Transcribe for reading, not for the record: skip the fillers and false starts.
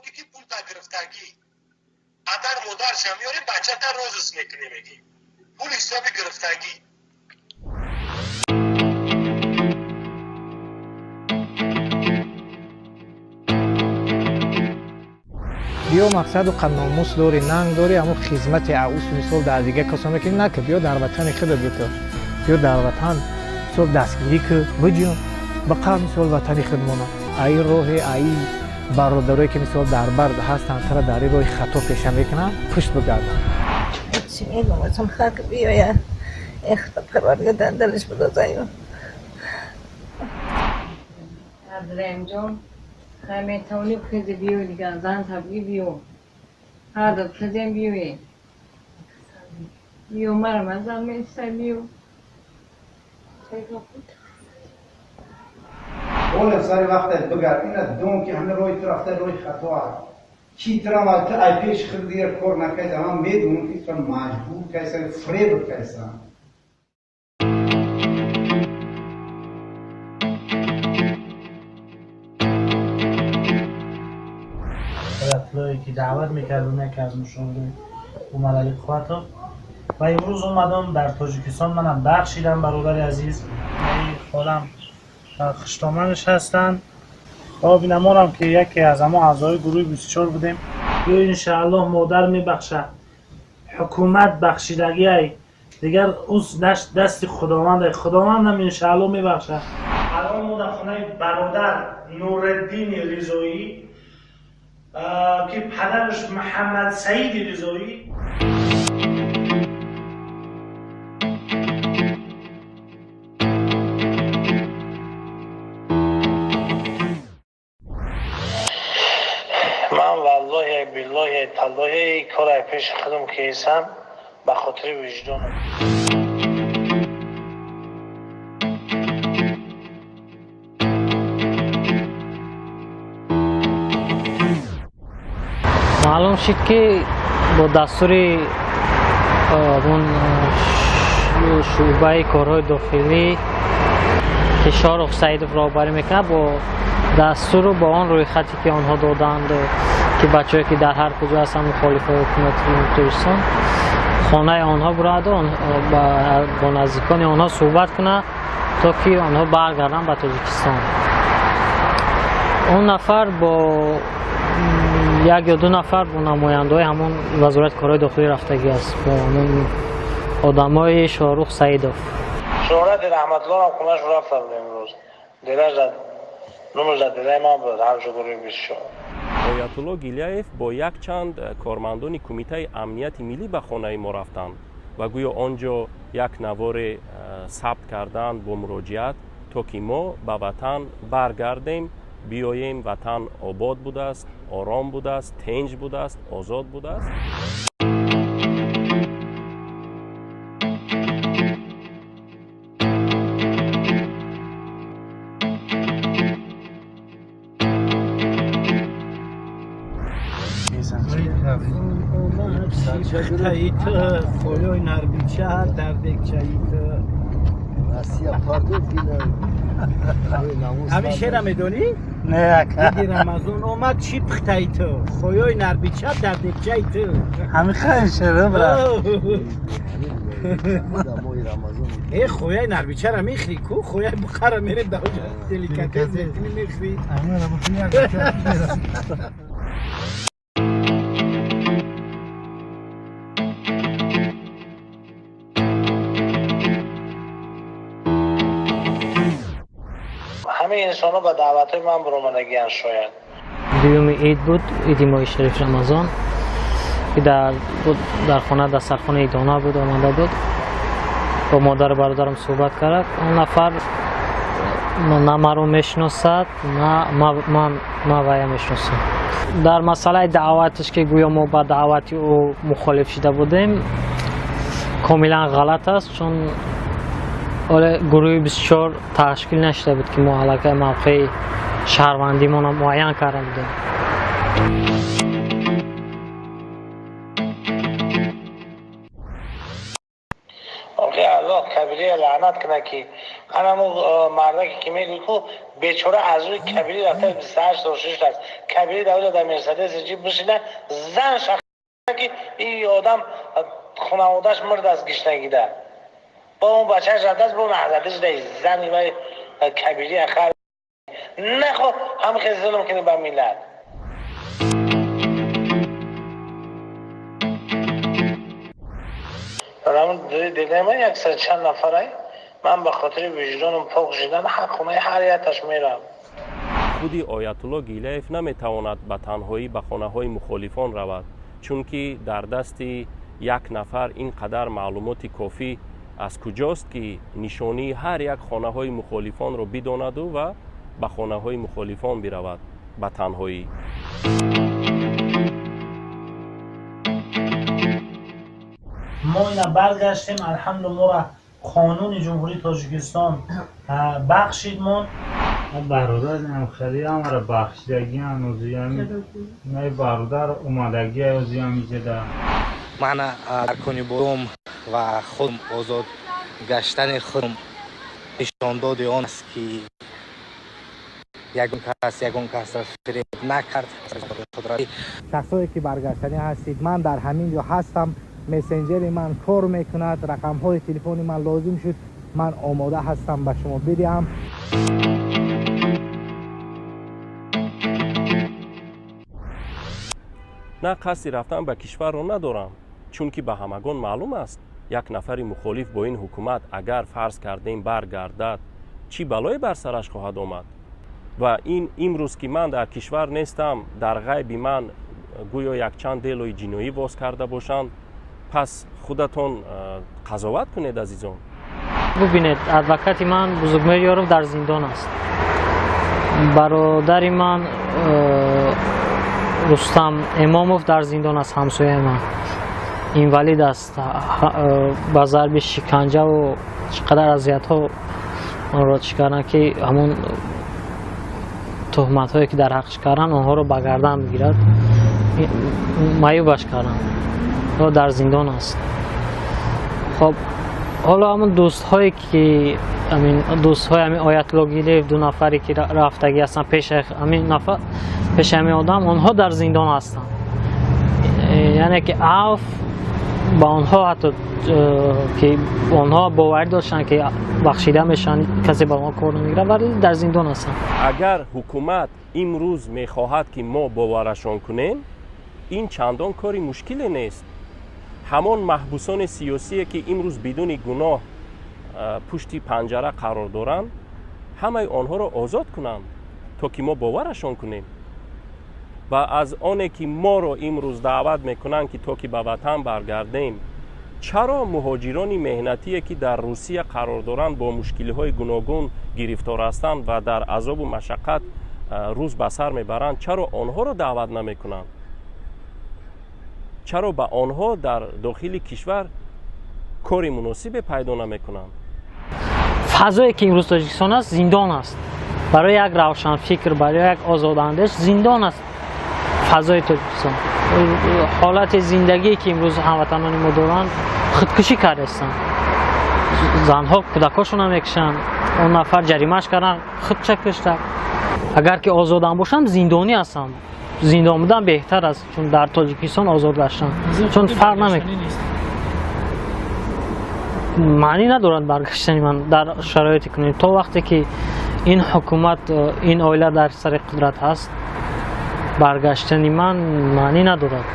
ки, ки пул та гирифтагӣ, падар модарша меёрем, бачата розыск мекунем, мегӣ, пул ҳисоби гирифтагӣ. Биё, мақсаду номус дорӣ, нанг дорӣ, ҳамун хизмати аус мисол дар дигар касо мекунӣ, нака, биё дар ватани худа бикӯ, биё дар ватан мисол дастгирӣ кӯ, биҷун ба мисол ватани худмона. Аи роҳе, аи бародарое ки мисол дар бар ҳастанд, тара дар ин роҳи хато пеша мекунанд, пушт бигарданд. Чӣ мегӯм, хак биёяд, эхта парвардигор дар дилаш бидозаю. Абдураҳимҷон, хай, метавонӣ хези биёй, дигар зан табгӣ, биё, ҳар хезем, биёе, биё, мара мазан места, биё. Оля, сари вақте бигард, ина дон ки ҳама роҳи ту рафта роҳи хато аст. Ки тура ту ай пеши худ дигар кор накайса, ман медонам ки тура маҷбур кайса, фреб кайса. Оятуллое ки даъват мекардам, яке аз мушовири Умаралӣ Қувватов, ва имрӯз омадам дар Тоҷикистон, манам бахшидам, бародари азиз, холам хуштоманаш ҳастанд ва бинамонам ки яке аз ҳамон аъзои гурӯҳи 24 будем. Ё иншааллоҳ, модар мебахшад, ҳукумат бахшидагиай, дигар ӯ дасти Худованд, Худовандам иншааллоҳ мебахшад. Алон мо дар хонаи бародар Нуриддини Ризоӣ, ки падараш Муҳаммад Саиди Ризоӣ. Ман валлоҳи, биллоҳи, таллоҳи, кора пеши худам кесам ба хотири виҷдонам. Маълум шуд, ки бо дастури он шӯъбаи корҳои дохилӣ, ки Шорух Саидов роҳбарӣ мекунад, бо дастуру бо он рӯйхате ки онҳо доданд, ки бачаҳое ки дар ҳар куҷо ҳастанд, мухолифои ҳукумати Тоҷикистон, хонаи онҳо бураду бо наздикони онҳо суҳбат кунад, то ки онҳо баргарданд ба Тоҷикистон. Он нафар бо як ё ду нафар, бо намояндаҳои ҳамон Вазорати корҳои дохилӣ рафтагӣ аст, бо ҳамон одамои Шоҳрух Саидов. Шӯҳрати Раҳматуллоҳам хонааш рафта будем имрӯз, дилаш номаш дар дилаи ман буд, ҳамчун гурӯҳи 24. Оятулло Гилияев бо якчанд кормандони Кумитаи амнияти миллӣ ба хонаи мо рафтанд ва гӯё он ҷо як наворе сабт карданд бо муроҷиат, то ки мо ба ватан баргардем, биёем, ватан обод будааст, ором будааст, тинҷ будааст, озод будааст. Хоёи нарбича дар декчаи ту. Россия пардуд. Ҳамин шеъра медонӣ? Не. Иди Рамазон омад, чӣ пухтаи ту, хоёи нарбича дар декчаи ту. Ҳамин хай шеъра, брат. Э, хояи нарбичара мехӯри ку, хояи буқара мерем, дар деликатес мекунӣ, мехӯри. Ҳамаи инсонҳо ба даъватҳои ман баромадагианд шояд. Дуюми ид буд, иди моҳи шариф Рамазон, ки дар хона дастархонаи идона буд, омада буд, бо модару бародарам суҳбат кард. Он нафар на маро мешиносад, на ман вая мешиносам. Дар масъалаи даъваташ, ки гӯё мо ба даъвати ӯ мухолиф шида будем, комилан ғалат аст, чун оле гурӯҳи 24 ташкил нашуда буд, ки мо аллакай мавқеи шаҳрвандимонро муайян карда будем. Охи, Аллоҳ кабир. Кабирия лаънат кунад, ки ҳанамо мардаке ки мегӯй ку бечора аз рӯи Кабири рафта 28 сол шиштааст. Кабири давлат дар Мерседес ҷи бишина зан шах ки ин одам хонаводаш мурдааст гиштагида. Бо он бачааш рафтааст, бо наҳзатиш дай зани вай Кабирия хар нахо ҳам хел зулм кунӣ ба миллат. Дилаи ман яксар чанд нафарай, ман ба хотири виҷдонам пок шудан ҳар хонаи ҳар якташ мерам. Худи Оятулло Гилаев наметавонад ба танҳоӣ ба хонаҳои мухолифон равад, чунки дар дасти як нафар ин қадар маълумоти кофӣ аз куҷост, ки нишонии ҳар як хонаҳои мухолифонро бидонаду ва ба хонаҳои мухолифон биравад ба танҳоӣ. Мо ина баргаштем, алҳамду моро қонуни Ҷумҳурии Тоҷикистон бахшид мон. Бародар хеле ҳамаро бахшидагиан, озиями бародар омадагия озиями ҷеда. Мана дар Конибодом ва худ озод гаштани худ нишондоди он аст, ки ягон кас ягон касро фиреб накард. Шахсое ки баргаштанӣ ҳастид, ман дар ҳамин ҷо ҳастам. Мессенҷери ман кор мекунад, рақамҳои телефони ман лозим шуд, ман омода ҳастам ба шумо бидиҳам. На қасди рафтан ба кишварро надорам, чунки ба ҳамагон маълум аст, як нафари мухолиф бо ин ҳукумат агар фарз кардем баргардад, чӣ балое бар сараш хоҳад омад. Ва ин имрӯз ки ман дар кишвар нестам, дар ғайби ман гӯё якчанд делои ҷиноӣ боз карда бошанд, пас худатон қазоват кунед, азизон. Бубинед, адвокати ман Бузургмеҳр Ёров дар зиндон аст. Бародари ман Рустам Эмомов дар зиндон аст, ҳамсояи ман инвалид аст, ба зарби шиканҷаву чӣ қадар азиятҳо онро чӣ карданд, ки ҳамон туҳматҳое ки дар ҳаққш карданд, онҳоро ба гардан бигирад, маъюбаш карданд, дар зиндон аст. Хоб, ҳоло ҳамон дӯстҳое ки дӯстҳои ҳамин Оятулло Гилаев, ду нафаре ки рафтагӣ ҳастанд пеши ҳамин нафар, пеши ҳамин одам, онҳо дар зиндон ҳастанд. Яъне ки аф ба онҳо ҳатто ки онҳо боварӣ доштанд, ки бахшида мешаванд, касе ба онҳо кор намегирад, вале дар зиндон ҳастанд. Агар ҳукумат имрӯз мехоҳад, ки мо боварашон кунем, ин чандон кори мушкиле нест. Ҳамон маҳбусони сиёсие ки имрӯз бидуни гуноҳ пушти панҷара қарор доранд, ҳамаи онҳоро озод кунанд, то ки мо боварашон кунем. Ва аз оне ки моро имрӯз даъват мекунанд, ки то ки ба ватан баргардем, чаро муҳоҷирони меҳнатие ки дар Русия қарор доранд, бо мушкилиҳои гуногун гирифтор ҳастанд ва дар азобу машаққат рӯз ба сар мебаранд, чаро онҳоро даъват намекунанд? Чаро ба онҳо дар дохили кишвар кори муносибе пайдо намекунанд? Фазое ки имрӯз Тоҷикистон аст, зиндон аст. Барои як равшанфикр, барои як озодандеш зиндон аст фазои Тоҷикистон. Ҳолати зиндагие ки имрӯз ҳамватанони мо доранд, худкушӣ кардаистанд. Занҳо кӯдакҳошонро мекушанд, он нафар ҷаримааш карданд, худча кушта. Агар ки озодам бошам, зиндонӣ ҳастам. Зиндон будан беҳтар аст, чун дар Тоҷикистон озод гаштан, чун фарқ намекунад, маънӣ надорад баргаштани ман дар шароити кунӣ. То вақте ки ин ҳукумат, ин оила дар сари қудрат ҳаст, баргаштани ман маънӣ надорад.